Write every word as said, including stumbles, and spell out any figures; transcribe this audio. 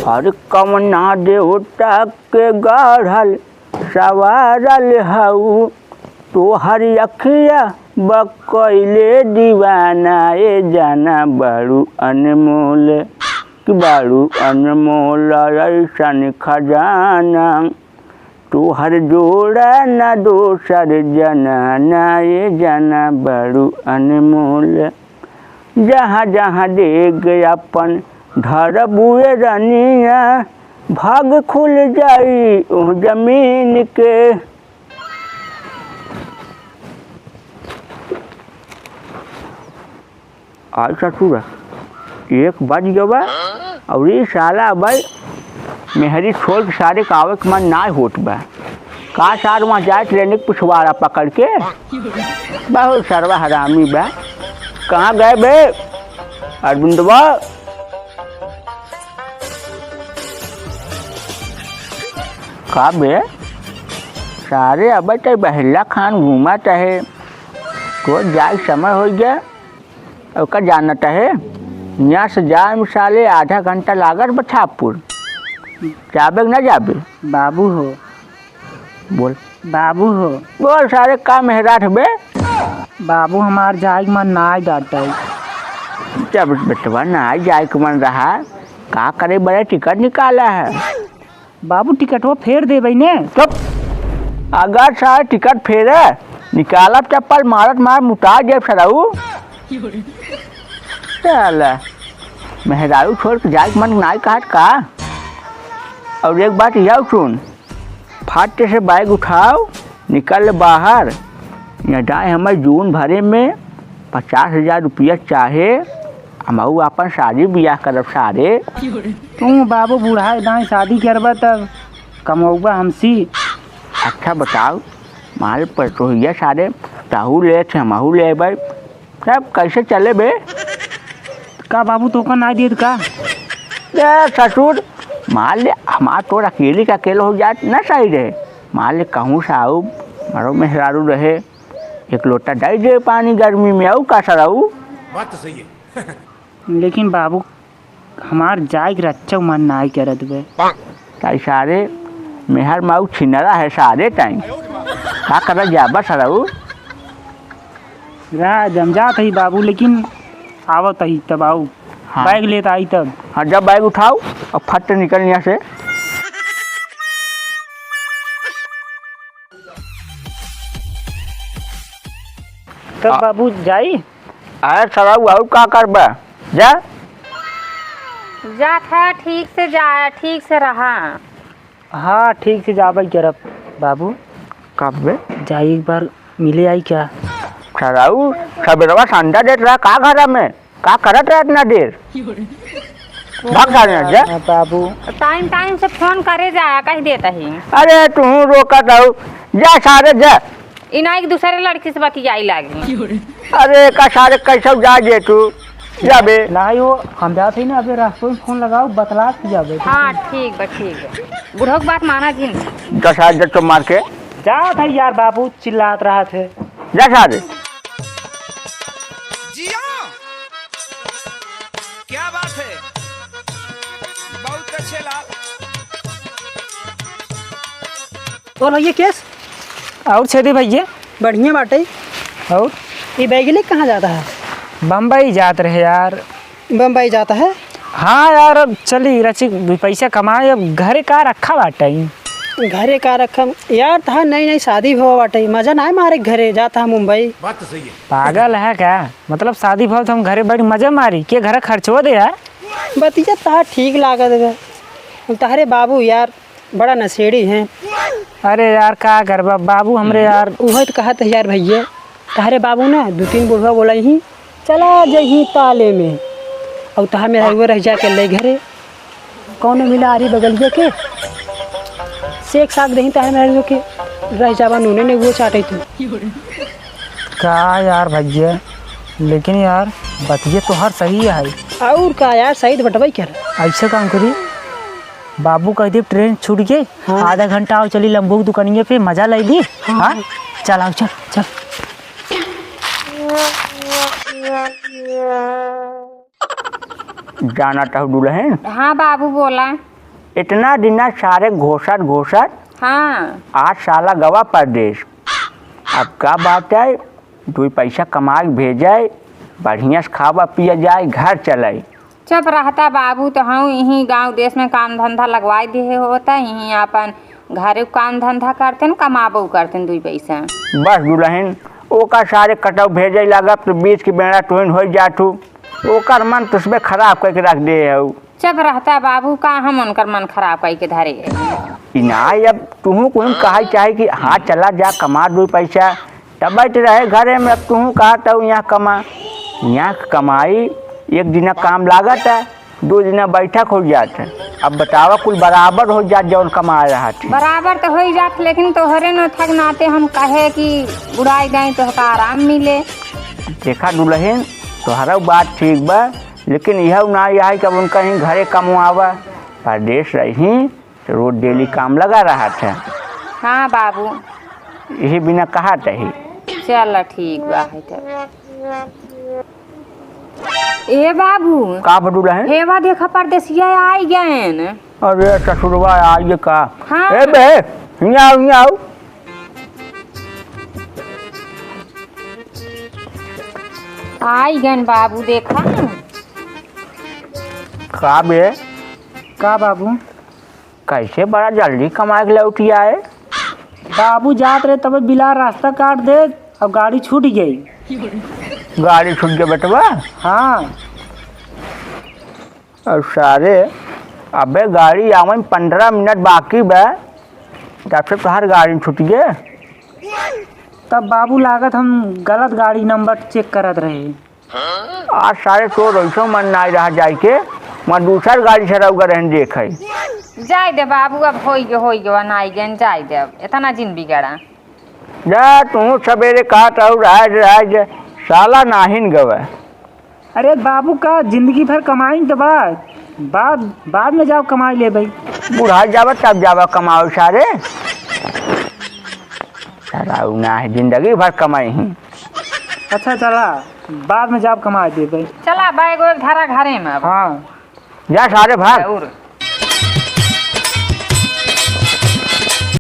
अरे कवना देवता के गढ़ल सवारल हऊ, तोहर अखिया बकैले दीवाना, ए जाना बड़ू अनमोल, कि बड़ू अनमोल ऐसन खजाना। तोहर जोड़ा ना दोसर जनाना, ए जाना बड़ू अनमोल। जहाँ जहाँ डेग अपन धरबुए रनिया, भाग खुल जाई ओह जमीन के। आज ससुर, एक बज गवा, और ई साला भाई मेहरी छोड़ के सारे का आवे के मन ना होत बा। का सार वहाँ जाए ट्रेन के पिछवाड़ा पकड़ के? बहुत सरवा हरामी बा। कहाँ गए बे अरविंदवा? का बे? सारे अब तो बहला खान घूमत है, तो जाए समय हो गया। ओका जानत है, यहाँ से जाए में साले आधा घंटा लागत बछापुर। जाबे कि ना जाबे? बाबू हो। बोल। बाबू हो। बोल सारे, का मेहराट बे? बाबू, हमार जाए के मन नाई डाटे। जब बेटवा नाई जाए के मन रहा, का करे बड़े टिकट निकाला है? बाबू, टिकटवा फेर देबै ने। चुप। अगर सारे टिकट फेरे, निकालब चप्पल, मारत मार मुता जेब सरऊ। साला, मेहरारू छोड़ के जाए के मन नाई कहत का? और एक बात यह सुन, फट से बैग उठाओ, निकल बाहर। यहाँ जाए हमें जून भरे में पचास हजार रुपया चाहे, हमहू आपन शादी बियाह करब सारे। तू बाबू बुढ़ाए दाएँ शादी करबा तब कमौबा हमसी। अच्छा बताओ, माल पटोहिया सारे, तहू लेत है, हमहू लेबै, तब कैसे चले बे? का बाबू, तोका ना देत का? ए ससुर, मान ले हमार तोर अकेले का अकेले हो जात ना सही रहे। मान ले कहूँ साहब, मरो मेहरारू रहे, एक लोटा डाई दे पानी गर्मी में, आऊ का सराऊ? बात तो सही है। लेकिन बाबू, हमार जाए के रच्चो मन नाई करत बे। ताई सारे, मेहर माऊ छिनरा है सारे ताई। का करत जाबा सराऊ? राह जम जात ही बाबू, लेकिन आवत ही तब आऊ। हाँ। बैग लेत आई तब। हाँ, जब बैग उठाओ और फट निकल यहाँ से। तब आ- बाबू जाई? अरे सराऊ, और का करबा? जा। जात है, ठीक से जा, ठीक से रहा। हाँ, ठीक से जाबे करब बाबू। कब बे? जाई एक बार मिले आई क्या? सराऊ, सबेरवा संडा देत रहा का घर में? का करत रहा इतना देर? भाग सारे यहाँ, जा। हाँ, बाबू। टाइम टाइम से फोन करे जाया, कह देता ही। अरे, तू रोकत हऊ, जा सारे, जा। इना एक दूसरे लड़की से बतियाई लागी। अरे, का सारे कैसे जा जे तू? जाबे। नाही हो, हम जात ही ना, अबे रास्ते में फोन लगाओ, बतला के जाबे। हाँ, ठीक बा, ठीक बा। बुढ़ऊ के बात माना जिन। दस हजार तो मार के। जात है यार, बाबू चिल्लात रहत है। जा सारे। जिया, क्या बात है, बहुत अच्छे लाल। और भैया केस? और छेदी भैया? बढ़िया बाटे। और? ये बैग लेके कहाँ जाता है? बम्बई जात रहे यार। बम्बई जाता है? हाँ यार, अब चली रची, दुई पैसा कमाए, अब घरे का रखा बाटे? घरे का रखा यार, तहा नई नई शादी भवा बाटे, मजा ना मारे घरे, जाता है मुंबई। बात तो सही है। पागल है क्या? मतलब शादी भवा तो हम घरे बैठ मजा मारी, के घरे खर्चवा दे यार? बतिया तहा ठीक लागत है, तहरे बाबू यार बड़ा नशेड़ी हैं। अरे यार, का करबा बाबू हमरे यार। उहे तो कहत है यार भैया, तहरे बाबू ना दू तीन बुढ़वा बोलाई ही, चला जइही ताले में। और तहार मेहरारू रह जाके ले घरे, कौनो मिला आरी बगलिया के, सेक साक दही तहार मेहरारू के, रह जाबा नूने ने वो चाटे तू। का यार भैया, लेकिन यार बतिया तोहार सही है। और का यार, सही तो बटवाई कर। ऐसे काम करी, बाबू कह दे ट्रेन छूट गई, हाँ। आधा घंटा और चली लंबू की दुकानिया पे, मजा ले ली। हाँ। हाँ? चल आओ, चल, चल। जाना तो दुल्हन। हाँ बाबू बोला। इतना दिना सारे घोसत घोसत हाँ। आज साला गवा परदेस। अब का बात है, दुइ पैसा कमाइ के भेजइ, बढ़िया से खावा पिया जाइ, घर चलइ। चुप रहता बाबू, तो हम इहीं गाँव देस में काम धंधा लगवाइ दिहे होता, इहीं आपन घरे काम धंधा करतेन, कमाबउ करतेन दुइ पैसा। बस दुलहिन, ओका सारे कटउ भेजइ लागब तो बीच के बेड़ा तुहिन होइ जातू। ओकर मन तुसबे खराब कइके रख देहे हउ। चुप रहता बाबू, का हम उनकर मन खराब कइके धरे है? ई नाहीं, अब तुहूँ कुहूँ कहइ चाही कि हाँ चला जा कमा दुइ पैसा, तबइ त रहे घरे में। अब तुहूँ कहत हउ यहाँ कमा, यहाँ क कमाई एक दिना काम लागत है, दुइ दिना बैठक होइ जात है। अब बतावा, कुल बराबर होइ जात जउन कमाए रहत है। बराबर त होइ जात, लेकिन तोहरे नोथा के नाते हम कहे कि बुढ़ाई गई तोहका आराम मिले। देखा दुलहिन, तोहरउ बात ठीक बा, लेकिन इहउ नाहीं आइ कि अब उनका ही घरे कमवावा, परदेस रही तो रोज डेली काम लगा रहत है। हाँ बाबू। इही बिना कहत ही। चल ठीक बा, है तो। ए बाबू। का बा दुलहिन? हे बा देखा परदेसिया आइ गएन। अरे ससुरवा आइ गे का? हाँ। ए बे, हियाँ आउ, हियाँ आउ। आइ गएन बाबू, देखा न। का बे? का बाबू? कइसे बड़ा जल्दी कमाइ के लौटि आए? बाबू जात रहे तबे बिलार रास्ता काट दे, अब गाड़ी छूट गई। गाड़ी छूट गई बेटवा? हाँ। अब सारे, अबे गाड़ी आवे में पन्द्रह मिनट बाकी बा, तब से तोहार गाड़ी छूट गए। तब बाबू लागत हम गलत गाड़ी नंबर चेक करत रहे। आज सारे तोर ऐसो मन नाहीं रहा जाए के, वहाँ दूसर गाड़ी से रउआ रहन देखे। जाए दे बाबू, अब होई गे, होई गे, वहाँ नाहीं गए, जाए दे, अब इतना जिन बिगड़ा। जा, तू सबेरे कहत रहू, राज, राज, साला नाहिन गवे। अरे बाबू, का जिंदगी भर कमाई तो बा, बाद, बाद में जाओ कमाई ले भाई। बुढ़ा जावा तब जावा कमाओ सारे। साला उ ना है, जिंदगी भर कमाई ही। अच्छा चला, बाद में जाओ कमाई दे भाई। चला बैग वैग धरा घरे में अब। हाँ। जा सारे भाग। जरूर।